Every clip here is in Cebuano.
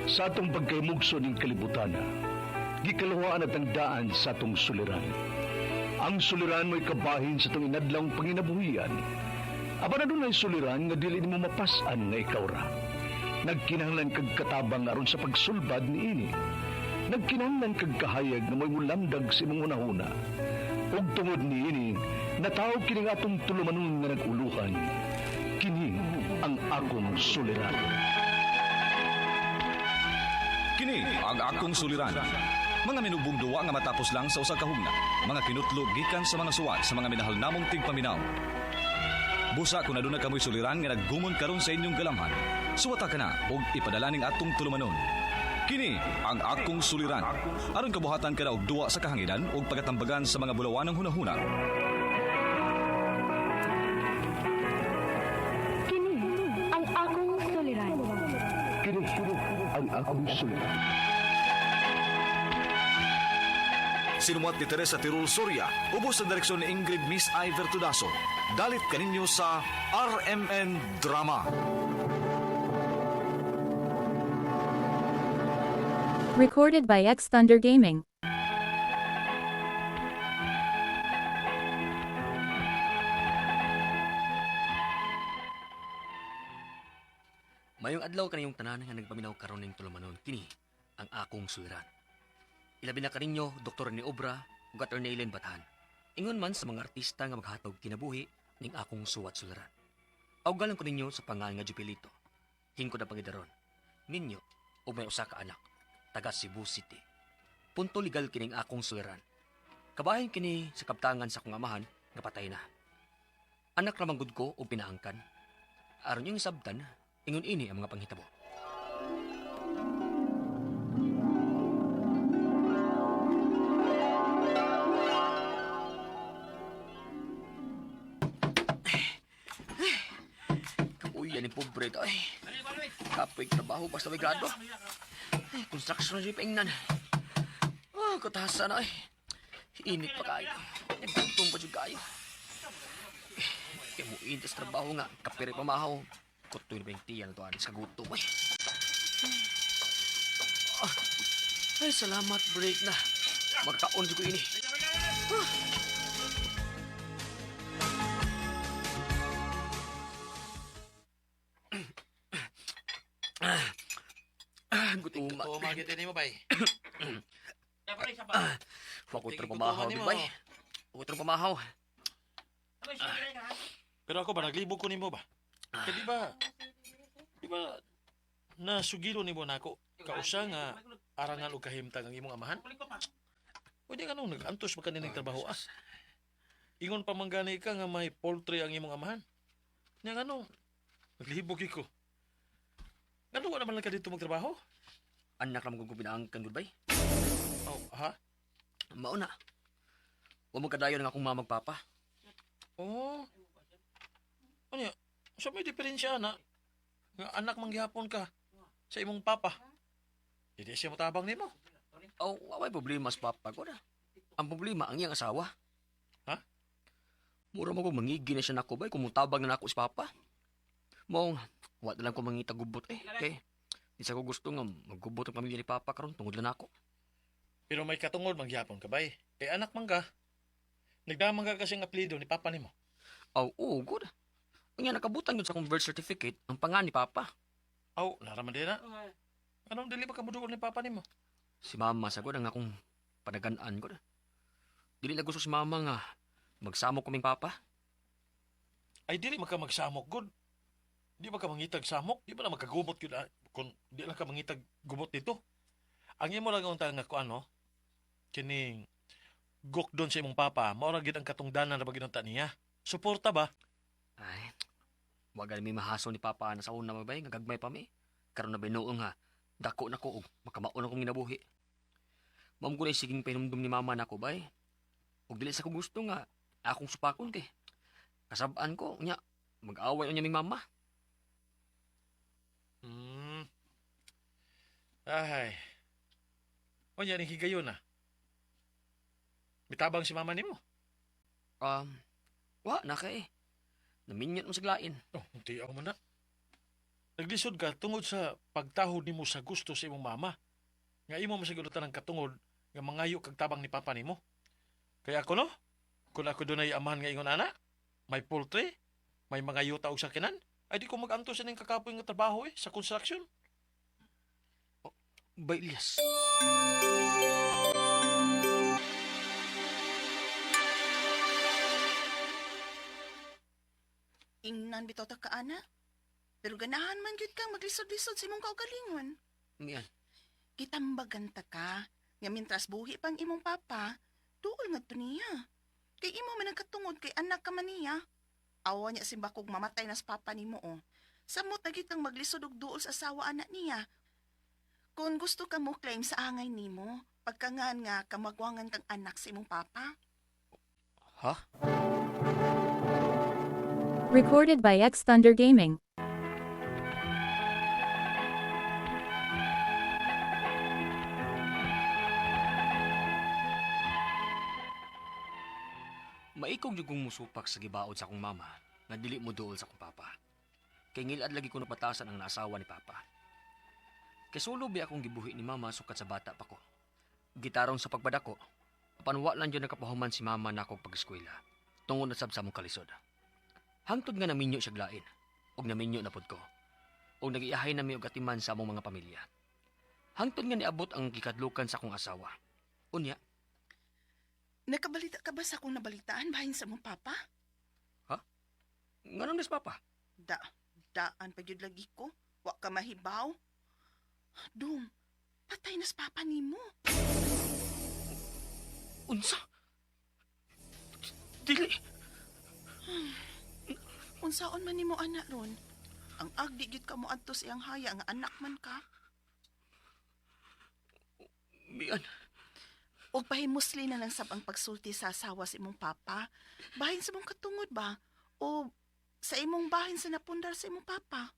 Sa atong pagkaymugso ning kalibutan, gikaluhaan at ang daan sa atong suliran. Ang suliran mo'y kabahin sa atong inadlawng panginabuhian. Apan adunay suliran nga dili nimo mapas-an nga ikaw ra. Nagkinahanglan kag katabang aron sa pagsulbad niini. Nagkinahanglan kag kahayag nga mo'y mulamdag sa imong hunahuna. Ug tungod niini, natawag kining atong tulumanon nga nag-uluhan. Kini ang akong suliran. Kini ang akong suliran. Mga minubong duwa nga matapos lang sa usa ka hugna. Mga kinutlo gikan sa mga suwat sa mga minahal namong tigpaminaw. Busa kung aduna kamoy suliran nga naggumon karon sa inyong galamhan. Suwata ka na og ipadala ning atong tulumanon. Kini ang akong suliran. Aron kabuhatan ka na og duwa sa kahanginan ug pagatambagan sa mga bulawanang hunahuna. Kini ang akong suliran. Kini ang akong suliran. Sinumat ni Teresa Tirul Soria, ubos sa direksyon ni Ingrid Miss Iver Tudaso. Dalit kaninyo sa RMN Drama. Recorded by X Thunder Gaming. Mayong adlaw kaniyong tanan nga nagpaminaw karon ning tulumanon kini ang akong suliran. Ilabi na kaninyo Dr. ni Obra ug Attorney Ellen Bathan. Ingon man sa mga artista nga maghatog kinabuhi ning akong suwat suliran. Awgalan ko ninyo sa pangalan nga Jupilito. Hingkod ang pangidaron. Ninyo ug may usa ka anak taga Cebu City. Punto legal kining akong suliran. Kabahin kini sa kaptangan sa akong amahan nga patay na. Anak ra man gud ko ug pinaangkan. Aron yung sabtan, ingon ini ang mga panghitabo. Kapuya ni pobre to ay. Kapoy trabaho basta may grado. Ay, construction na siya paingnan. Ah, kutasan na ay. Init pa kayo. Nagtugtong pa siya kayo. Kaya mo init sa trabaho nga. Kapire pa mahaw. Kutoy na ba yung tiyan na to, anis kagutom ay. Ah, ay, salamat break na. Magkaon ko ini. Ah, gutuma. Tuma gyud nimo bay. Wa ko tro pamahaw, Tigtutuman nimo. bay. Wa ko tro pamahaw. Pero ako ba naglibog ko nimo ba? Kay di ba nasugilo nimo nako kausa nga arangan og kahimtang ang imong amahan? Pwede ka nung nag-antos pa kaning trabaho ah. Ingon pa man gani ka nga may poultry ang imong amahan. Nya nganong naglibog gyud ko. Ngano wa naman lang ka dito magtrabaho? Anak ra man ko pinaangkan gud bay. Oh, ha? Mao na. Wa mo kadayon ang akong mama ug papa. Oh. Ano ya? Sa may diferensya na nga anak man gihapon ka sa imong papa. Hindi siya motabang nimo. Oh, wa may problema sa papa ko na. Ang problema ang iyang asawa. Ha? Mura mo ko mangigi na siya nako bay kung mutabang na nako si papa. Mao nga, wa na lang ko mangita gubot eh. Kay di sa ko gusto nga maggubot ang pamilya ni papa karon tungod lang nako. Pero may katungod man gihapon ka bay. Kay anak man ka. Nagdamang ka kasing apelyido ni papa nimo. Aw, oo, good. Unya nakabutan yun sa akong birth certificate ang pangan ni papa. Aw, nara man din na. Anong dili pa ka moduol ni papa nimo? Si mama sagod ang akong panagan-an ko. Dili na gusto si mama nga magsamo kaming papa. Ay dili man ka magsamok gud. Di ba ka mangitag samok? Di ba na magkagumot gyud ah, kung di lang ka mangitag gumot dito. Ang imo lang unta nga kuan no. Kining gukdon sa imong papa, mao ra gid ang katungdanan ra ba gid unta niya. Suporta ba? Ay, wa gani may mahaso ni papa na sa una mabay nga gagmay pa mi. Karon na binuong ha. Dako na ko og makamaon akong ginabuhi. Ma'am ko na siging pahinumdum ni mama nako bay. Ug dili sa ko gusto nga akong supakon kay. Kasab-an ko nya mag-away unya ming mama. Ay. Unya ning higayon na. Mitabang si mama nimo. Wa na kay. Naminyot mo sa glain. Oh, unti ako man na. Naglisod ka tungod sa pagtahod nimo sa gusto sa imong mama. Nga imo masigurutan ang katungod nga mangayo kag tabang ni papa nimo. Kaya ako no, kung ako dunay amahan nga ingon ana, may poultry, may mga yuta og sakinan, ay di ko mag-antos sa ning kakapoy nga trabaho eh, sa construction. Bay Ilyas. Ingnan bitaw ta ka ana. Pero ganahan man gyud kang maglisod-lisod sa imong kaugalingon. Mian, Gitambagan ta ka nga mintras buhi pang imong papa, duol ngadto niya. Kay imo man ang katungod kay anak ka man niya. Awa niya simbakog mamatay na sa papa nimo oh. Samot na gyud kang maglisod og duol sa asawa anak niya. Kung gusto ka mo claim sa angay nimo, pagkangan nga kamagwangan kang anak sa imong papa. Ha? Recorded by X Thunder Gaming. Maikog jud kong musupak sa gibaod sa akong mama nga dili mo duol sa akong papa. Kay ngilad lagi ko napatasan ang naasawa ni papa. Kay sulo bi akong gibuhi ni mama sukat sa bata pa ko. Gitarong sa pagpadako, apan wa lang jud nakapahuman si mama na akong pag-eskwela. Tungod na sab sa among kalisod. Hangtod nga naminyo siya lain, ug naminyo na pud ko. Ug nagiyahay nami og atiman sa among mga pamilya. Hangtod nga niabot ang gikadlukan sa akong asawa. Unya, Nakabalita ka ba sa akong nabalitaan bahin sa imong papa? Nganong nes papa? Da, daan pa gyud lagi ko. Wa ka mahibaw. Dong, patay na sa papa nimo. Unsa? Dili. Unsaon man nimo ana ron? Ang agdi gyud ka mo adto sa iyang haya nga anak man ka. Mian. Og pahimusli na lang sab ang pagsulti sa asawa sa imong papa. Bahin sa imong katungod ba? O sa imong bahin sa napundar sa imong papa?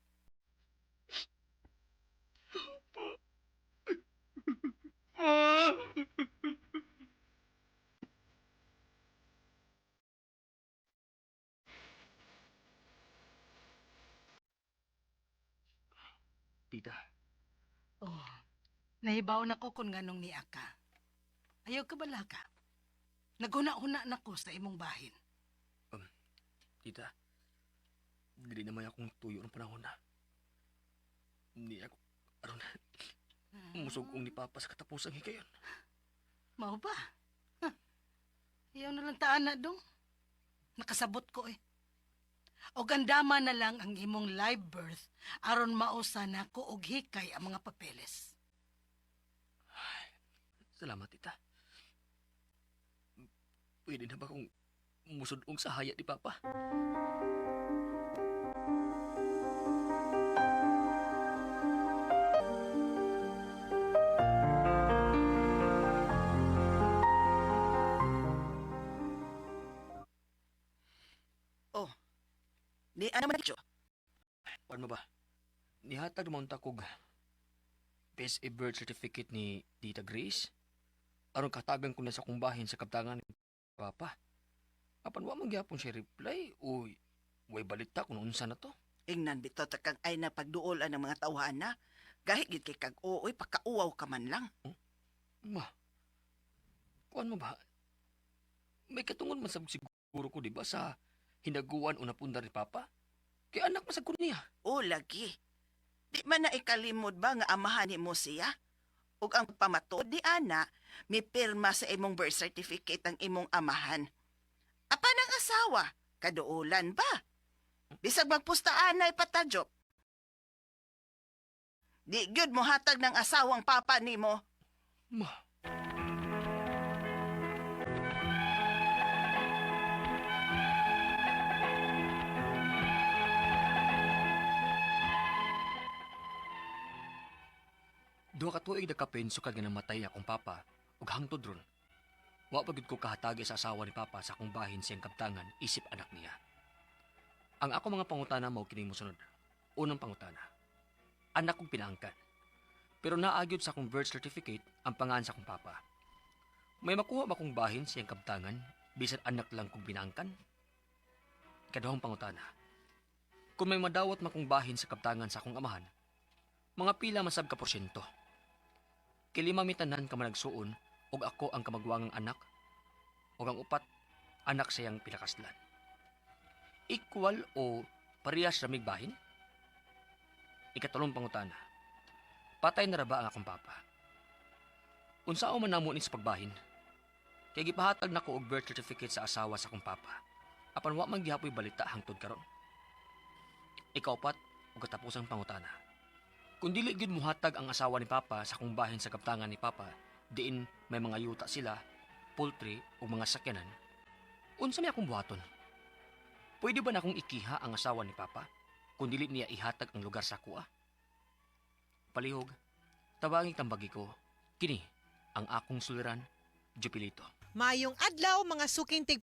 Tita, Oh, nahibaw na ko kung nganong niya ka. Ayaw ka bala ka. Naghuna-huna na ko sa imong bahin. Tita. Dili naman akong tuyo ng panahon na. Hindi ako aron musugong ni Papa sa katapusang higayon. Mao ba? Huh. Ayaw na lang taan na dong. Nakasabot ko eh. O gandama na lang ang imong live birth aron mausa na ko og hikay ang mga papeles. Salamat, tita. Pwede na ba kung musudong sa haya ni Papa? Oh. Di ana man diyo. Paano ba? Nihatag naman ta kog PSA birth certificate ni Tita Grace. Aron katagan ko na sa kong bahin sa kaptangan ni Papa. Apan wa man gyapon siya reply o way balita kung unsa na to. Ingnan bitaw ta kang ay na pagduol ang mga tawhan na. Gahit gid kay kag ooy pakauwaw ka man lang. Ma, kuan mo ba? May katungod man sab siguro ko, di ba, sa hinaguan o napundar ni Papa? Kay anak masag ko niya. O lagi. Di man na ikalimod ba nga amahan nimo siya? Ug ang pamatuod ni ana, mi pirma sa imong birth certificate ang imong amahan. Apan ang asawa, kaduolan ba? Bisag magpustaan na ipatadyop. Di gyud mo hatag ng asawang papa nimo. Ma, duha ka tuig nagkapin sukad nga namatay akong papa ug hangtod ron. Wa pa gyud ko kahatagi sa asawa ni papa sa akong bahin siyang kaptangan isip anak niya. Ang ako mga pangutana mao kining mosunod. Unang pangutana. Anak kong pinaangkan. Pero naagyod sa akong birth certificate ang pangan sa akong papa. May makuha ba kong bahin siyang kaptangan bisan anak lang kong pinangkan? Ikaduhang pangutana. Kung may madawat man kong bahin sa kabtangan sa akong amahan, mga pila man sab ka porsyento? Kay lima mi tanan ka managsuon ug ako ang kamagwangang anak ug ang upat anak sa iyang pinakaslan. Equal o parehas ra mig bahin? Ikatulong pangutana. Patay na ra ba ang akong papa? Unsaon man namo ni sa pagbahin? Kay gipahatag nako og birth certificate sa asawa sa akong papa. Apan wa man gihapoy balita hangtod karon. Ikaupat ug katapusang pangutana. Kung dili gyud muhatag ang asawa ni papa sa akong bahin sa kabtangan ni papa, diin may mga yuta sila, poultry ug mga sakyanan, unsa may akong buhaton? Pwede ba nakong ikiha ang asawa ni papa kung dili niya ihatag ang lugar sa akoa? Palihog, tabangi tambagi ko, kini ang akong suliran, Jupilito. Mayong adlaw, mga suking tig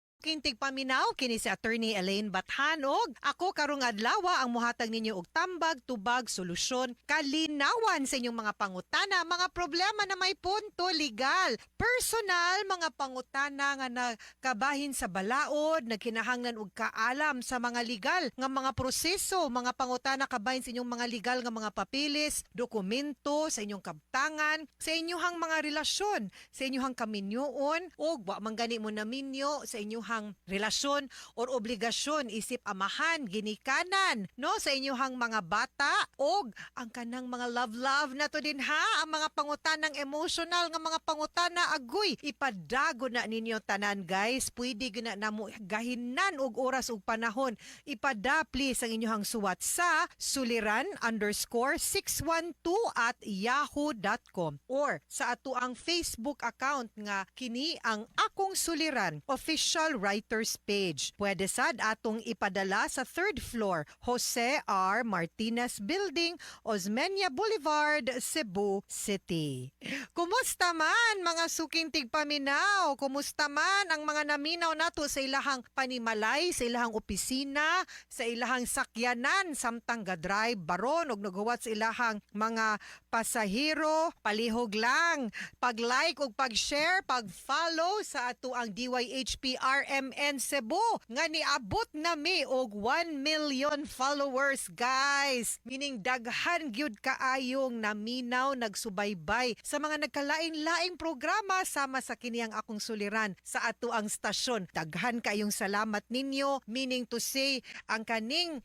paminaw, kini si Attorney Elaine Bathan og ako karong adlaw ang muhatag ninyo og tambag, tubag, solusyon, kalinawan sa inyong mga pangutana, mga problema na may punto legal, personal, mga pangutana nga nakabahin sa balaod, nagkinahanglan og kaalam sa mga legal nga mga proseso, mga pangutana kabahin sa inyong mga legal nga mga papeles, dokumento, sa inyong kabtangan, sa inyong mga relasyon, sa inyong kaminyoon og wa man gani mo naminyo, sa inyong relasyon or obligasyon isip amahan, ginikanan, no, sa inyong mga bata og ang kanang mga love love na to din ha, ang mga pangutanang emotional nga mga pangutana. Agoy, ipadago na ninyo tanan, guys. Pwede gyud na namo gahinan og oras ug panahon. Ipada please ang inyong suwat sa suliran_612@yahoo.com or sa ato ang Facebook account nga kini ang Akong Suliran Official Writers Page. Pwede sad atong ipadala sa third floor, Jose R. Martinez Building, Osmeña Boulevard, Cebu City. Kumusta man, mga suking tigpaminaw? Kumusta man ang mga naminaw nato sa ilahang panimalay, sa ilahang opisina, sa ilahang sakyanan samtang ga-drive baron og naghuwat sa ilahang mga pasahero? Palihog lang pag-like ug pag-share, pag-follow sa ato ang DYHP RMN Cebu nga niabot na mi og 1 million followers, guys. Meaning daghan gyud kaayong naminaw, nagsubaybay sa mga nagkalain-laing programa sama sa kini ang Akong Suliran sa ato ang stasyon. Daghan kayong salamat ninyo, meaning to say ang kaning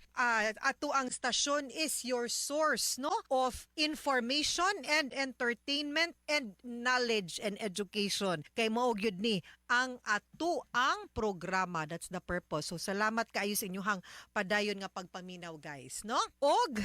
ato ang stasyon is your source, no, of information and entertainment and knowledge and education, kay mao gyud ni ang ato ang programa. That's the purpose. So salamat kaayo sa inyong padayon nga pagpaminaw, guys, no. Og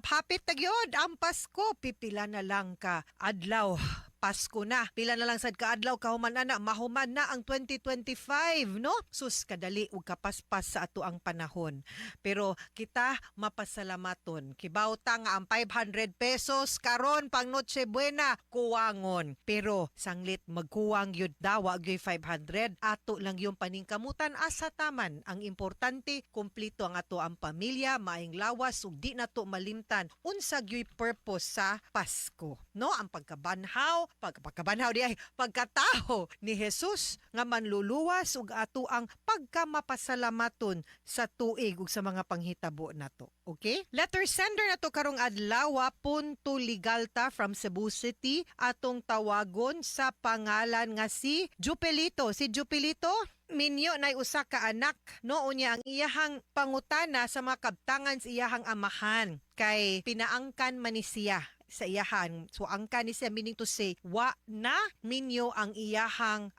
hapit na gyud ang Pasko. Pipila na lang ka adlaw, Pasko na. Pila na lang sad kaadlaw kahuman ana, mahuman na ang 2025, no? Sus, kadali ug kapaspas sa ato ang panahon. Pero kita mapasalamaton. Kibaw ta nga ang 500 pesos karon pang Noche Buena kuwangon. Pero sanglit magkuwang gyud dawa gyud 500, ato lang yung paningkamutan asa taman. Ang importante, kumpleto ang ato ang pamilya, maayong lawas ug di nato malimtan unsa gyud purpose sa Pasko. No, ang pagkabanhaw, pagkabanhaw di ay pagkataho ni Jesus nga manluluwas ug ato ang pagkamapasalamaton sa tuig ug sa mga panghitabo nato. Okay? Letter sender nato karong adlaw, punto legalta from Cebu City, atong tawagon sa pangalan nga si Jupelito. Si Jupelito, minyo nay usa ka anak, no. Unya ang iyahang pangutana sa mga kabtangan sa iyahang amahan kay pinaangkan man ni siya sa iyahan. So angkan ni siya, meaning to say wa na minyo ang iyahang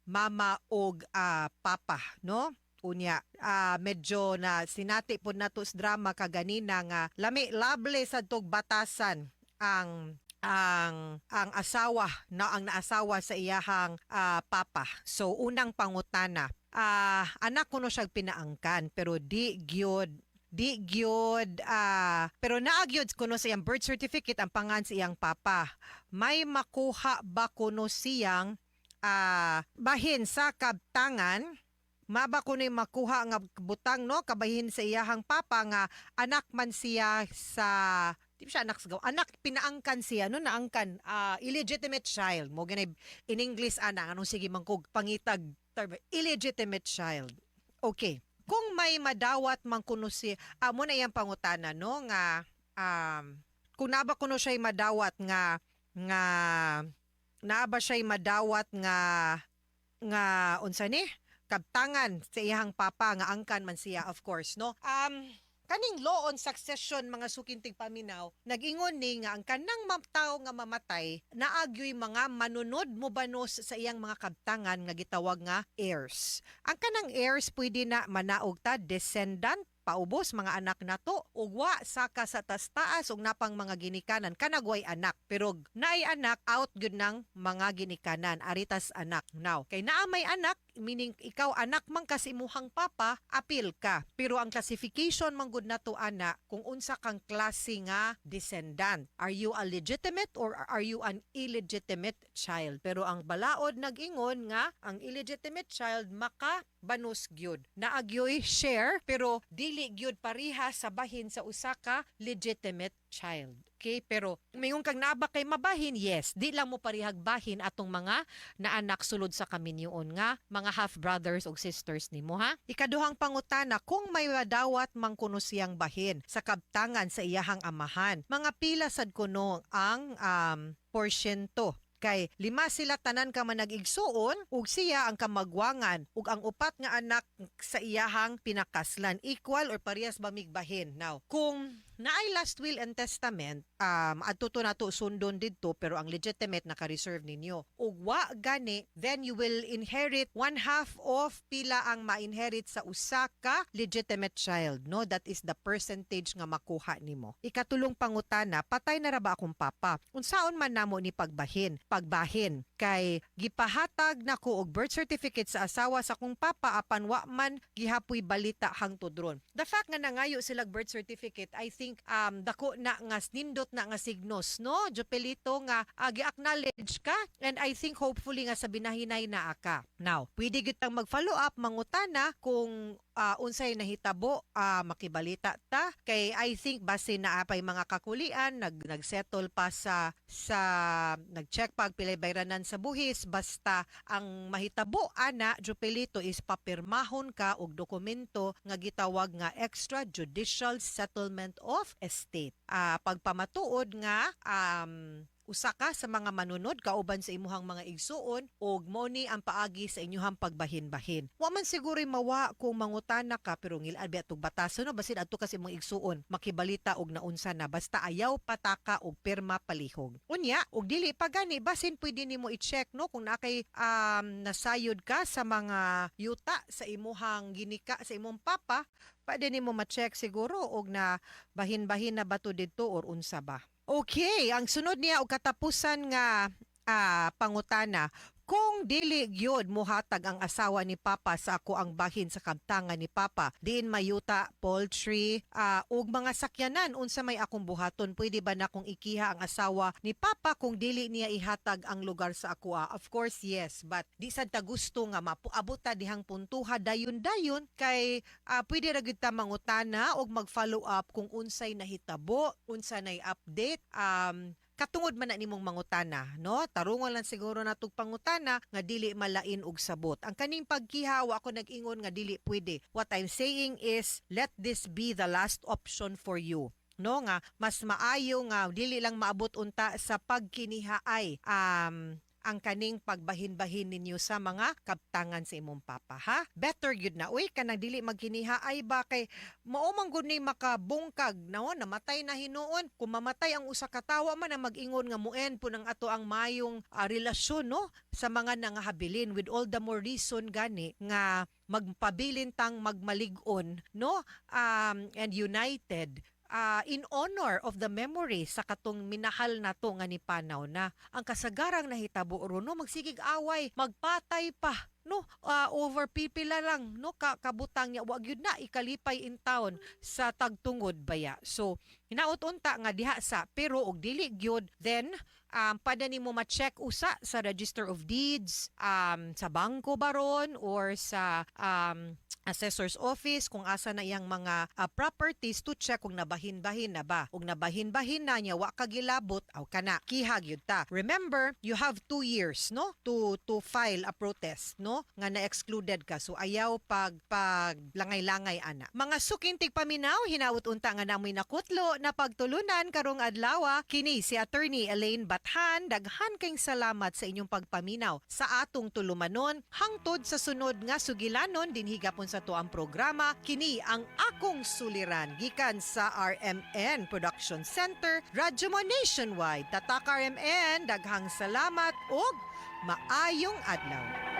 mama og papa, no. Unya medyo na sinati pod nato sa drama kaganina nga lami lovely sa tog batasan ang asawa na ang naasawa sa iyahang papa. So unang pangutana, anak kuno siya pinaangkan pero di gyud pero naa gyud kuno sa iyang birth certificate ang pangan sa iyang papa. May makuha ba kuno siyang bahin sa kabtangan? Maba kuno'y makuha nga butang, no, kabahin sa iyahang papa nga anak man siya sa, di siya anak sa gaw, anak pinaangkan siya, no, naangkan, illegitimate child mo ganay in English ana. Anong sige man kog pangitag term, illegitimate child. Okay. Kung may madawat man kuno si amo na iyang pangutana, no, nga kung naba kuno siya madawat nga nga naa ba siya'y madawat nga nga unsa ni kabtangan sa iyang papa nga angkan man siya, of course, no? Kaning law on succession, mga suking tigpaminaw, nag-ingon ni nga ang kanang tawo nga mamatay, naagyoy mga manunod mobanos sa iyang mga kabtangan nga gitawag nga heirs. Ang kanang heirs, pwede na manaog ta descendant paubos mga anak nato ug wa saka sa tas-taas ug napang mga ginikanan, kanagway anak, pero naay anak, out gyud ng mga ginikanan, aritas anak. Now, kay naa may anak, meaning ikaw anak man kasi imuhang papa, apil ka. Pero ang classification man gud nato ana, kung unsa kang klase nga descendant, are you a legitimate or are you an illegitimate child? Pero ang balaod nag-ingon nga ang illegitimate child maka banos gyud, naagyoy share, pero dili gyud pareha sa bahin sa usa ka legitimate child. Okay, pero mingon kang naa ba kay mabahin, yes, di lang mo parehag bahin atong mga naanak sulod sa kaminyoon nga mga half brothers ug sisters nimo, ha. Ikaduhang pangutana, kung may madawat man kuno siyang bahin sa kabtangan sa iyahang amahan, mga pila sad kuno ang porsyento? Kay lima sila tanan ka manag-igsuon ug siya ang kamagwangan ug ang upat nga anak sa iyahang pinakaslan, equal or parehas ba migbahin? Now, kung naay last will and testament, adto to nato sundon didto, pero ang legitimate naka-reserve ninyo. Ug wa gani, then you will inherit one half of pila ang ma-inherit sa usa ka legitimate child, no? That is the percentage nga makuha nimo. Ikatulong pangutana, patay na ra ba akong papa? Unsaon man namo ni pagbahin? Kay gipahatag nako og birth certificate sa asawa sa akong papa apan wa man gihapoy balita hangtod ron. The fact nga nangayo sila birth certificate, I think dako na nga nindot na nga signos, no, Jopelito, nga gi-acknowledge ka, and I think hopefully nga sa binahinay naa ka. Now, pwede gyud tang mag-follow up, mangutana kung unsay nahitabo, makibalita ta, kay I think base naa pay mga kakulian, nagsettle pa sa nag-check pa og pilay bayranan sa buhis. Basta ang mahitabo ana, Jopelito, is papirmahon ka og dokumento nga gitawag nga extrajudicial settlement of estate. Pagpamatuod nga usa ka sa mga manunod kauban sa imuhang mga igsuon ug mo ni ang paagi sa inyuhang pagbahin-bahin. Wa man siguro mawa kung mangutana ka, pero ngilad biya tug batason, no, basin adto ka sa imong igsuon makibalita og naunsa na, basta ayaw pataka og pirma palihog. Unya, og dili pa gani, basin pwede nimo i-check, no, kung naa kay nasayod ka sa mga yuta sa imuhang ginika sa imong papa, pwede nimo ma-check siguro og na bahin-bahin na ba to didto or unsa ba. Okay, ang sunod niya og katapusan nga pangutana, kung dili gyud mohatag ang asawa ni Papa sa ako ang bahin sa kabtangan ni Papa, diin mayuta, poultry, ug mga sakyanan, unsa may akong buhaton? Pwede ba nakong ikiha ang asawa ni Papa kung dili niya ihatag ang lugar sa akoa? Of course, yes, but di sad ta gusto nga mapuabot ta dihang puntuha dayon-dayon, kay pwede ra gyud ta mangutana og mag-follow up kung unsay nahitabo, unsa nay update, katungod man na nimong mangutana, no? Tarungon lang siguro natog pangutana nga dili malain og sabot. Ang kaning pagkiha, wa ako nag-ingon nga dili pwede. What I'm saying is let this be the last option for you, no, nga mas maayo nga dili lang maabot unta sa pagkinihaay ang kaning pagbahin-bahin ninyo sa mga kabtangan sa imong papa, ha. Better gyud na uy kanang dili magkinihaay ba, kay mao man gud ni makabungkag, no? Namatay na hinuon, kung mamatay ang usa ka tawo man ang mag-ingon nga muen po ng ato ang mayong relasyon, no, sa mga nangahabilin. With all the more reason gani nga magpabilin tang magmalig-on, no, and united in honor of the memory sa katong minahal nato nga ni panaw na. Ang kasagarang nahitabo ron, no, magsigig away, magpatay pa, no, over pipila lang, no, ka kabutang niya, wa gyud na ikalipay in town sa tagtungod baya. So hinaot unta nga diha sa, pero og dili gyud, then pada nimo ma-check usa sa Register of Deeds, sa bangko baron or sa Assessor's office kung asa na iyang mga properties to check kung nabahin-bahin na ba. Ug nabahin-bahin na niya, wa ka gilabot, aw kana kihag yun ta. Remember, you have 2 years, no, to file a protest, no, nga na excluded ka. So ayaw pag langay-langay ana. Mga suking tigpaminaw, hinaut unta nga namoy nakutlo na pagtulunan karong adlaw. Kini si Attorney Elaine Bathan. Daghan kayong salamat sa inyong pagpaminaw sa atong tulumanon. Hangtod sa sunod nga sugilanon dinhi gapon sa tuang programa, kini ang Akong Suliran, gikan sa RMN Production Center, Radyo Mo Nationwide. Tatak RMN, daghang salamat ug maayong adlaw.